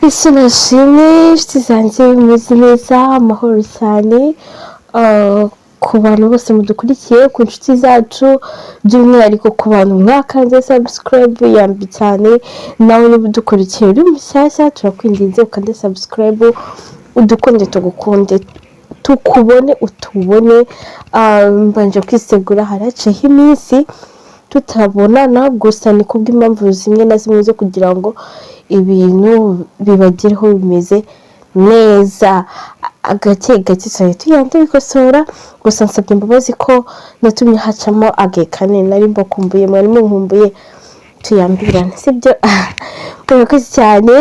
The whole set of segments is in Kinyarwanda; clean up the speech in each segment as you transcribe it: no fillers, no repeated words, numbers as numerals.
Yesu nashimwe, inshuti zanjye, mumeze neza? Amahoro cyane ku bantu bose mudukurikiye, ku nshuti zacu, by'umwihariko ku bantu mwakanze subscribe. Yambi cyane. Nawe niba udukurikiye uri mushyashya, turakwinginze ukande subscribe, udukunde tugukunde, tukubone utubone. Mbanje kwisegura, haraciyeho iminsi tutabonana, gusa ni kubw'impamvu zimwe na zimwe zo kugira ngo ibintu bibagereho bimeze neza. Gake gake cyane tugenda tubikosora. Gusa nsabye imbabazi ko natumye hacamo agahe kanini. Nari mbakumbuye, mwari munkumbuye, tuyambirane, sibyo? Murakoze cyane.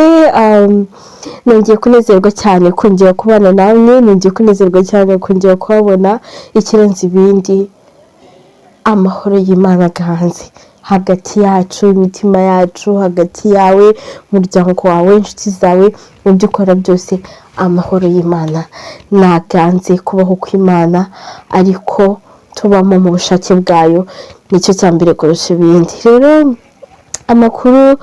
Nongeye kunezerwa cyane kongera kubana namwe, nongeye kunezerwa cyane kongera kuhabona. Ikirenze ibindi, amahoro y'Imana aganze hagati yacu, imitima yacu, hagati yawe, umuryango wawe, inshuti zawe, mu byo ukora byose, amahoro y'Imana naganze. Kubaho kw'Imana ariko tubamo mu bushake bwayo, nicyo cya mbere kurusha ibindi. Rero amakuru,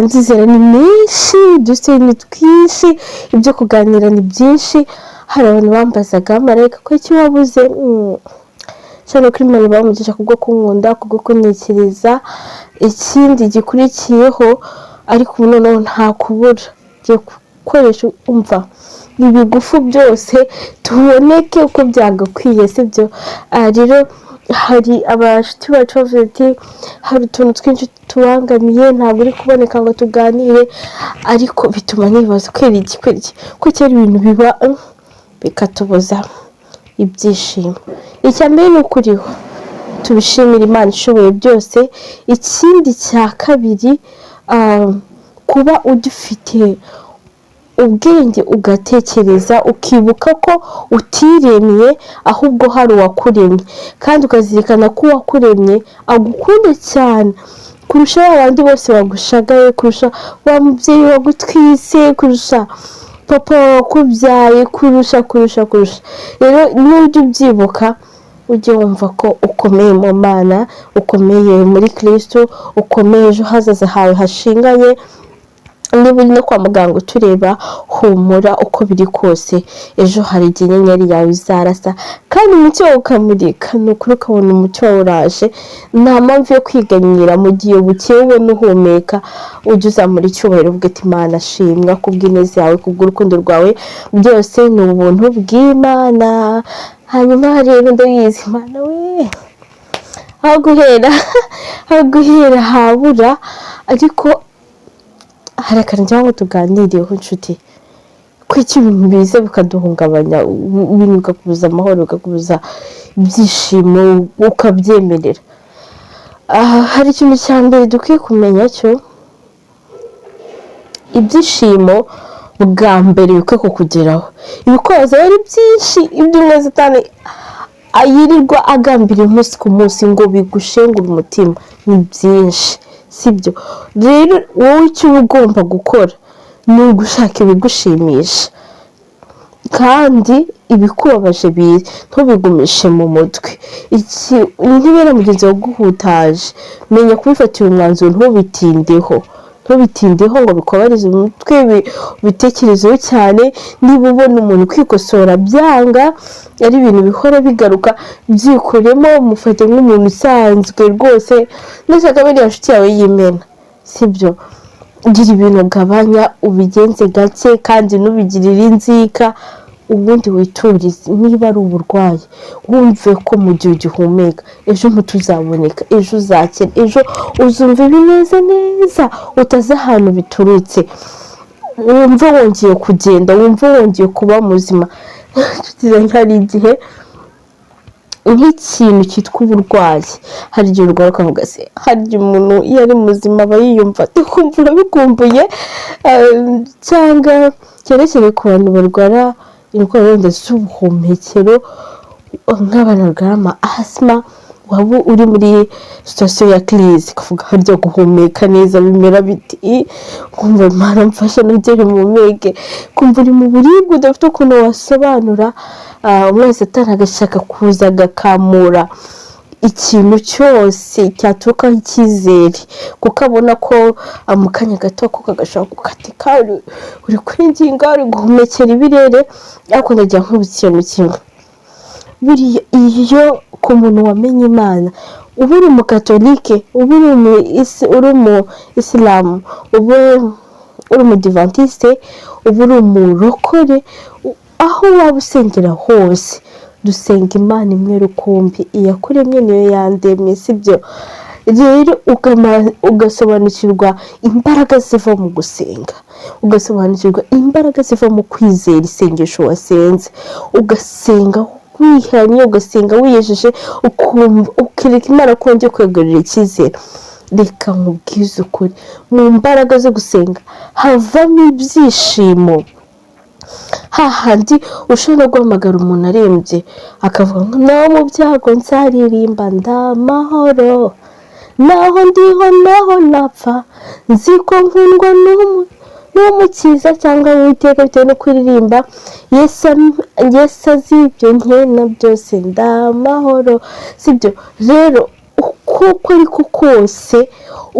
ndizera ni menshi, uduseri ni twinshi, ibyo kuganira ni byinshi. Hari abantu bambazaga: "Marayika, ko iki wabuze?" Cyane kuri Imana bamugisha kubwo kunkunda, kubwo kunyikiriza. Ikindi gikurikiyeho, ariko ubu noneho nta kubura, ngiye gukoresha, umva, ibigufu byose tuboneke uko byagakwiye, sibyo? Rero hari abashuti bacu bavuze ati: "Hari utuntu twinshi tubangamiye, ntabwo uri kuboneka ngo tuganire." Ariko bituma nibaza: kubera iki? Kubera iki ko kera ibintu biba bikatubuza ibyishimo? Icya mbere ni ukuriho, tubishimira Imana ishoboye byose. Ikindi cya kabiri, kuba ugifite ubwenge, ugatekereza, ukibuka ko utiremye, ahubwo hari uwakuremye, kandi ukazirikana ko uwakuremye agukunda cyane kurusha ba bandi bose bagushagaye, kurusha wa mubyeyi wagutwise, kurusha papa wakubyaye, kurusha, kurusha, kurusha. Rero nujya ubyibuka, ujye wumva ko ukomeye mu Mana, ukomeye muri Kirisitu, ukomeye, ejo hazaza hawe hashinganye. Niba uri no kwa muganga utureba, humura, uko biri kose ejo hari igihe inyenyeri yawe izarasa kandi umucyo wawe ukamurika. Ni ukuri, ukabona umucyo wawe uraje. Nta mpamvu yo kwiganyira mu gihe bukeye ubona uhumeka. Ujye uzamura icyubahiro, uvuge ati: "Imana shimwa kubw'ineza yawe, kubw'urukundo rwawe, byose ni ubuntu bw'Imana." Hanyuma rero ndabizi, Imana we, aho guhera habura, ariko hari akantu ngira ngo tuganireho, inshuti. Ko iki ibintu biza bikaduhungabanya, ibintu bikakubuza amahoro, bikakubuza ibyishimo, ukabyemerera? Hari ikintu cya mbere dukwiye kumenya cyo: ibyishimo bwa mbere bikwiye kukugeraho, ibikubaza ari byinshi, ibyo umwezi atanu yirirwa agambiriye umunsi ku munsi ngo bigushengure umutima ni byinshi, sibyo? Rero wowe icyo uba ugomba gukora ni ugushaka ibigushimisha, kandi ibikubabaje bize ntubigumishe mu mutwe. Iki ntibera mugenzi wawe uguhutaje, menya kubifatira umwanzuro, ntubitindeho, ntubitindeho ngo bikubabarize umutwe, ubitekerezeho cyane. Niba ubona umuntu kwikosora byanga, ari ibintu bihora bigaruka, byikoremo, mufate nk'umuntu usanzwe rwose. Nashaka biriya nshuti yawe y'imena, sibyo? Gira ibintu ugabanya, ubigenze gake kandi ntubigirire inzika, ubundi witurize. Niba ari uburwayi, wumve ko mu gihe ugihumeka ejo umuti uzaboneka, ejo uzakira, ejo uzumva ibimeze neza utazi ahantu biturutse, wumve wongeye kugenda, wumve wongeye kuba muzima. Inshuti zanjye, hari igihe nk'ikintu cyitwa uburwayi, hari igihe urwara ukavuga: "Se hari igihe umuntu iyo ari muzima aba yiyumva?" Ukumva urabikumbuye, cyangwa cyane cyane ku bantu barwara indwara wenda z'ubuhumekero, nk'abantu barwara ama asima, waba uri muri situation ya crise, ukavuga: "Harya guhumeka neza bimera biti?" Kumva: "Imana mfasha nongere mpumeke." Kumva uri mu buribwe udafite ukuntu wasobanura. Umwanzi Satani agashaka kuza agakamura Ikintu cyose cyaturukaho icyizere, kuko abona ko mu kanya gato ako gashobora gukatika, uri kwinginga, uri guhumekera ibirere. Ariko ndagira nkubitse ikintu kimwe: buriya iyo ku muntu wamenye Imana, uba uri umukatolike, uba uri umu isilamu, uba uri umudivantiste, uba uri umurokore, aho waba usengera hose, dusenga Imana imwe rukumbi. Iyakuremye niyo yandemye, sibyo? Rero ugasobanukirwa imbaraga ziva mu gusenga, ugasobanukirwa imbaraga ziva mu kwizera isengesho wasenze, ugasenga wihanye, ugasenga wiyejeje, ukumva ukereka Imana ko wongeye kwegarurira icyizere. Reka nkubwize ukuri, mu mbaraga zo gusenga havamo ibyishimo, hahandi ushobora guhamagara umuntu arembye akavuga ngo: "No mu byago nzaririmba, ndamahoro, naho ndiho, naho napfa, nzi ko nkundwa n'Umukiza cyangwa Uwiteka," bitewe no kuririmba. "Yesu azi ibyo nkena byose, ndamahoro," sibyo? Rero uko uko ariko kose,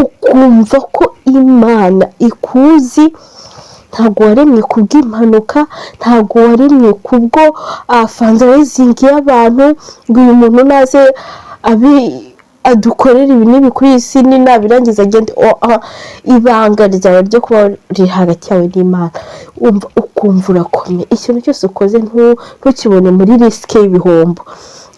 ukumva ko Imana ikuzi. Ntabwo waremwe kubw'impanuka, ntabwo waremwe kubwo fundraising y'abantu, ngo uyu muntu naze abe adukorera ibi n'ibi kuri iyi si, ni nabirangiza agende. Ibanga ryawe ryo kuba riri hagati yawe n'Imana. Umva, ukumva urakomeye. Ikintu cyose ukoze ntukibone muri risk y'ibihombo,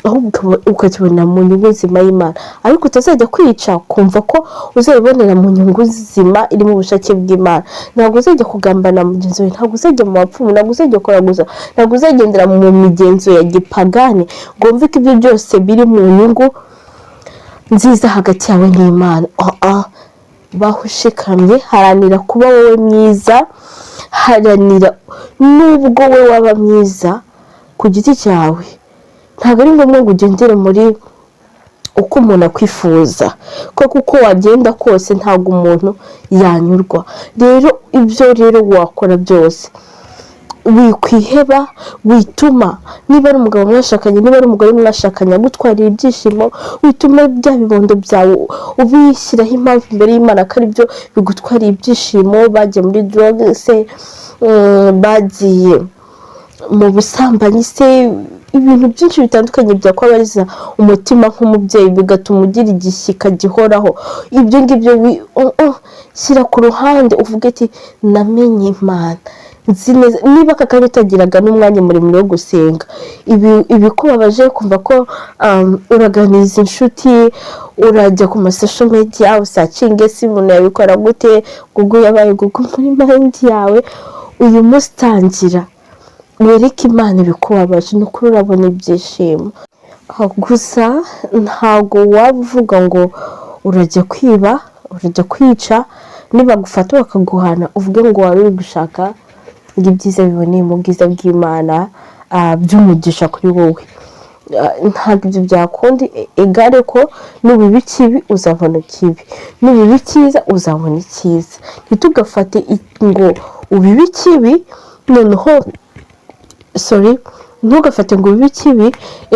ahubwo ukakibonera mu nyungu nzima y'Imana. Ariko utazajya kwica ukumva ko uzabibonera mu nyungu nzima iri mu bushake bw'Imana. Ntabwo uzajya kugambana mugenzi wawe, ntabwo uzajya mu bapfumu, ntabwo uzajya kuraguza, ntabwo uzagendera mu migenzo ya gipagani ngo wumve ko ibyo byose biri mu nyungu nziza hagati yawe n'Imana. Baho ushikamye, haranira kuba wowe mwiza, haranira nubwo we waba mwiza ku giti cyawe. Ntabwo ari ngombwa ngo ugendere muri uko umuntu akwifuza, ko kuko wagenda kose ntabwo umuntu yanyurwa. Rero ibyo rero wakora byose, wikwiheba, wituma niba ari umugabo mwashakanye, niba ari umugore mwashakanye agutwarira ibyishimo, wituma bya bibondo byawe ubishyiraho impamvu imbere y'Imana ko ari byo bigutwariye ibyishimo. Bagiye muri drogue se, bagiye mu busambanyi se, ibintu byinshi bitandukanye byakubabariza umutima nk'umubyeyi, bigatuma ugira igishyika gihoraho. Ibyo ngibyo shyira ku ruhande, uvuge ati: "Namenye Imana, nzi neza." Niba aka kanya utagiraga n'umwanya muremure wo gusenga, ibi ibikubabaje, kumva ko uraganiriza inshuti, urajya ku ma social media usearchinge si umuntu yabikora gute, Google yabaye Google muri mind yawe. Uyu munsi tangira wereke Imana ibikubabaje, ni ukuri urabona ibyishimo. Gusa ntabwo waba uvuga ngo urajya kwiba, urajya kwica, nibagufata bakaguhana uvuge ngo wari uri gushaka ngo ibyiza biboneye mu bwiza bw'Imana, by'umugisha kuri wowe. Ntabwo ibyo byakunda. Egare ko nubiba ikibi uzabona ikibi, nubiba icyiza uzabona icyiza. Ntitugafate ngo ubibe ikibi noneho, sorry, ntugafate ngo ubibe ikibi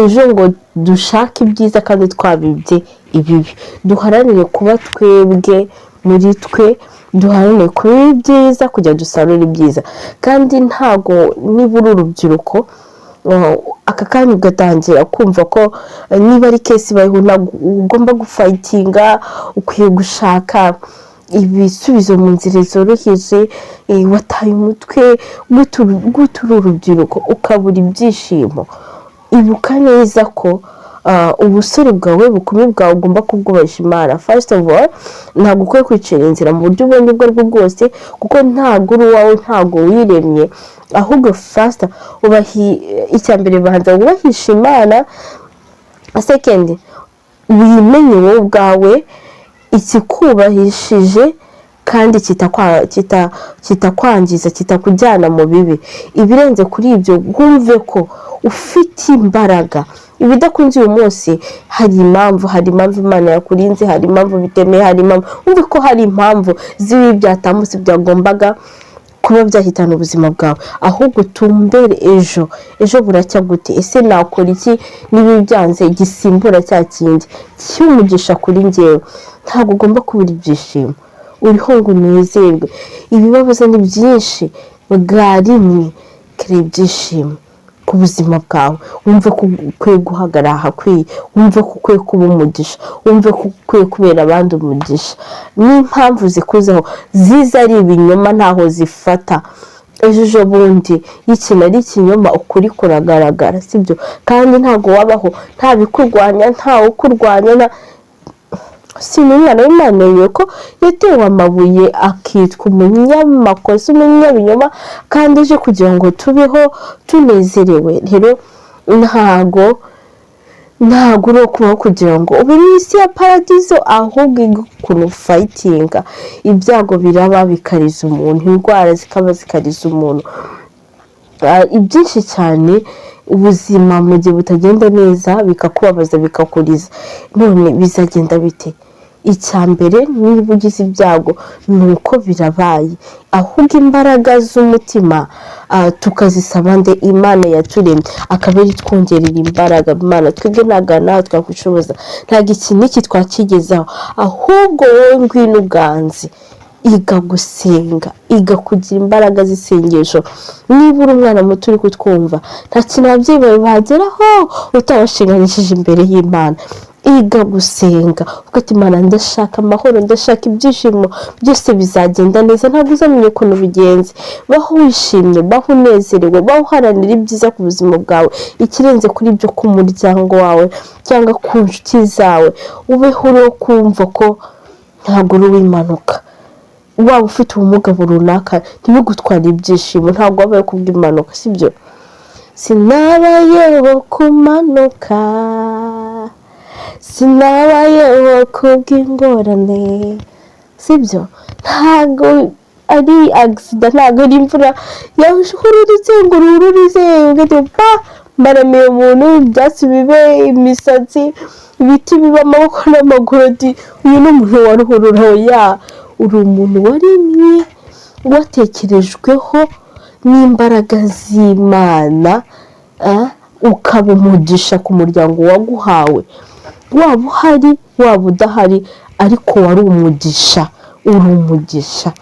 ejo ngo dushake ibyiza kandi twabibye ibibi. Duharanire kuba twebwe muri twe, duharanire kuba ibyiza kugira dusarure ibyiza. Kandi ntabwo niba uri urubyiruko, aka kanya ugatangira kumva ko niba ari case ibayeho ntabwo ugomba gufightinga, ukwiye gushaka ibisubizo mu nzira zoroheje, wataye umutwe gute uri urubyiruko ukabura ibyishimo. Ibuka neza ko ubusore bwawe, bukumi bwawe, ugomba kubwubahisha Imana first of all. Ntabwo ukwiye kwicira inzira mu buryo ubonye ubwo aribwo bwose, kuko ntabwo uri uwawe, ntabwo wiremye. Ahubwo first ubahi icya mbere, banza wubahisha Imana. Second, wimenye wowe ubwawe ikikubahishije kandi kitakwangiza, kitakujyana mu bibi. Ibirenze kuri ibyo, wumve ko ufite imbaraga. Ibidakunze uyu munsi, hari impamvu, hari impamvu Imana yakurinze, hari impamvu bitemeye, hari impamvu. Wumve ko hari impamvu z'ibibi byatambutse byagombaga. Kuba byahitana ubuzima bwawe, ahubwo utumbere ejo. Ejo buracya gute? Ese nakora iki niba byanze gisimbura cya kindi cy'umugisha kuri njyewe? Ntabwo ugomba kubura ibyishimo. Uriho ngo unezerwe. Ibibabaza ni byinshi bwa rimwe. Kare ibyishimo ku buzima bwawe, wumve ko ukwiye guhagarara ahakwiye, wumve ko ukwiye kuba umugisha, wumve ko ukwiye kubera abandi umugisha. N'impamvu zikuzeho ziza ari ibinyoma, ntaho zifata. Ejo ejo bundi iyo ikintu ari ikinyoma, ukuri kuragaragara, sibyo? Kandi ntabwo wabaho nta bikurwanya, ntawe ukurwanya. Na si n'umwana w'Imana yemewe ko yatewe amabuye, akitwa umunyamakosa, umunyabinyoma, kandi aje kugira ngo tubeho tunezerewe. Rero ntago uri kubaho kugira ngo ube mu isi ya paradizo, ahubwo ukuntu fightinga. Ibyago biraba bikariza umuntu, indwara zikaba zikariza umuntu, ibyinshi cyane. Ubuzima mu gihe butagenda neza bikakubabaza, bikakuriza, none bizagenda bite? Icya mbere, niba ugize ibyago, ni uko birabaye, ahubwo imbaraga z'umutima tukazisaba nde? Imana yaturemye, akaba ari twongerera imbaraga. Imana, twebwe ntabwo nawe twakwishoboza, ntabwo iki n'iki twakigezaho, ahubwo wowe ngwino uganze. Iga gusenga, iga kugira imbaraga z'isengesho. Niba uri umwana muto uri kutwumva, nta kintu ababyeyi bawe bageraho utabashinganishije imbere y'Imana. Iga gusenga, uvuga ati: "Imana, ndashaka amahoro, ndashaka ibyishimo, byose bizagenda neza." Ntabwo uzamenya ukuntu bigenze. Baho wishimye, baho unezerewe, baho uharanira ibyiza ku buzima bwawe, ikirenze kuri ibyo ku muryango wawe cyangwa ku nshuti zawe. Ubeho uriho kumva ko ntabwo uri uw'impanuka. Waba ufite ubumuga runaka, ntibigutware ibyishimo. Ntabwo wabaye kubw'impanuka, sibyo? Sinabayeho kumanuka, sinabayeho kubw'ingorane, sibyo? Ntabwo ari accident, ntabwo ari imvura yahururutse ngo urururize ugahita pa mbaramiye umuntu, ibyatsi bibe imisatsi, ibiti bibe amaboko n'amaguru, ati uyu ni umuntu wa ruhurura. Ya, uri umuntu waremye, watekerejweho n'imbaraga z'Imana, ukaba umugisha ku muryango waguhawe. Waba uhari, waba udahari, ariko wari umugisha, uri umugisha.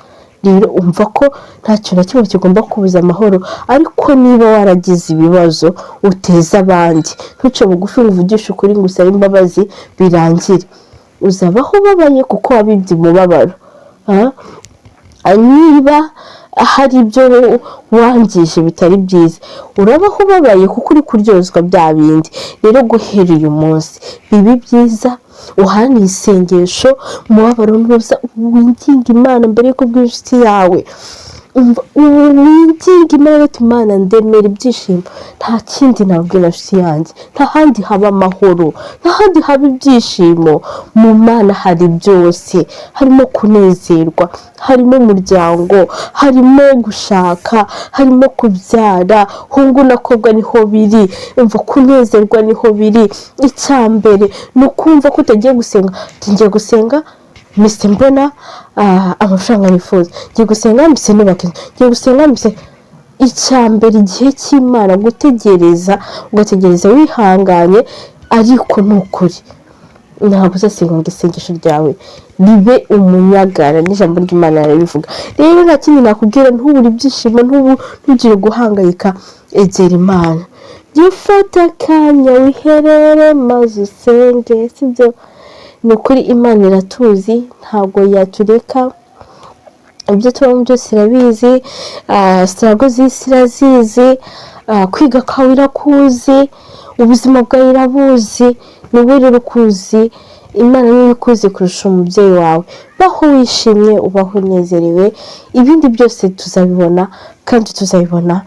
Rero umva ko nta kintu na kimwe kigomba kubuza amahoro. Ariko niba waragize ibibazo uteza abandi, ntuce bugufi ngo uvugishe ukuri, ngo usabe imbabazi birangire, uzabaho ubabaye kuko wabibye umubabaro. Niba hari ibyo wangije bitari byiza, urabaho ubabaye kuko uri kuryozwa bya bindi. Rero guhera uyu munsi bibe byiza uharanire isengesho. Umubabaro ntuza, winginga Imana mbere y'uko ubwira inshuti yawe. Winginga Imana ati: "Imana, ndemera ibyishimo." Nta kindi nabwira inshuti yanjye, nta handi haba amahoro, nta handi haba ibyishimo. Mu Mana hari byose, harimo kunezerwa, harimo umuryango, harimo gushaka, harimo kubyara hungu na kobwa, niho biri. Umva, kunezerwa niho biri. Icya mbere ni ukumva ko utagiye gusenga ati: "Ngiye gusenga mpise mbona amafaranga nifuza, ngiye gusenga mpise nubaka inzu, ngiye gusenga mpise." Icya mbere, igihe cy'Imana, gutegereza, ugategereza wihanganye. Ariko ni ukuri, ntabwo uzasenga ngo isengesho ryawe ribe umunyagara, n'ijambo ry'Imana rirabivuga. Rero nta kindi nakubwira, ntubure ibyishimo, ntugire guhangayika, egera Imana. Jya ufata akanya wiherere maze usenge, sibyo? Ni ukuri, Imana iratuzi, ntabwo yatureka. Ibyo tubamo byose irabizi, struggle z'isi irazizi, kwiga kwawe irakuzi, ubuzima bwawe irabuzi. Ni wowe rero ukuzi. Imana niyo ikuzi kurusha umubyeyi wawe. Baho wishimye, ubaho unezerewe, ibindi byose tuzabibona, kandi tuzabibona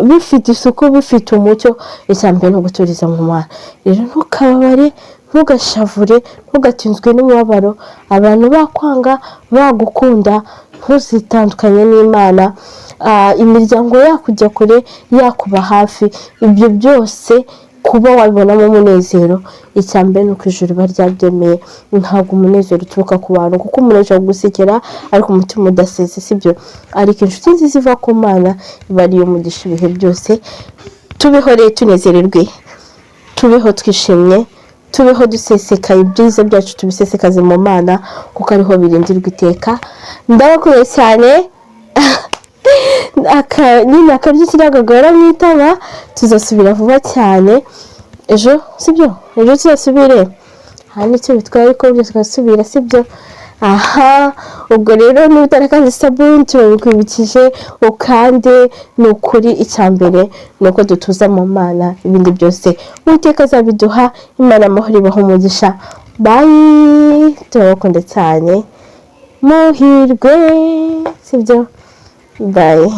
bifite isuku, bifite umucyo. Icya mbere ni uguturiza mu Mana. Rero ntukababare, ntugashavure, ntugatinzwe n'umubabaro. Abantu bakwanga, bagukunda, ntuzitandukanye n'Imana. Imiryango yakujya kure, yakuba hafi, ibyo byose. Kuba wabibonamo umunezero, icya mbere ni uko ijuru riba ryabyemeye. Ntabwo umunezero uturuka ku bantu, kuko umuntu ashobora kugusekera ariko umutima udasetse, sibyo? Ariko inshuti nziza iva ku Mana iba ari iy'umugisha ibihe byose. Tubeho rero tunezererwe, tubeho twishimye, tubeho dusesekaye, ibyiza byacu tubisesekaze mu Mana, kuko ariho birindirwa iteka. Ndabakunda cyane. Nyine akaryo kiragagora mu itama. Tuzasubira vuba cyane ejo, sibyo? Ejo tuzasubire, nta n'icyo bitwaye, ariko byose tugasubira, sibyo? Aha ubwo rero niba utarakanze sub, turabikwibukije, ukande. Ni ukuri, icya mbere ni uko dutuza mu Mana, ibindi byose Uwiteka azabiduha. Imana amahoro ibaha umugisha. Bye, turabakunda cyane, muhirwe, sibyo? Bye.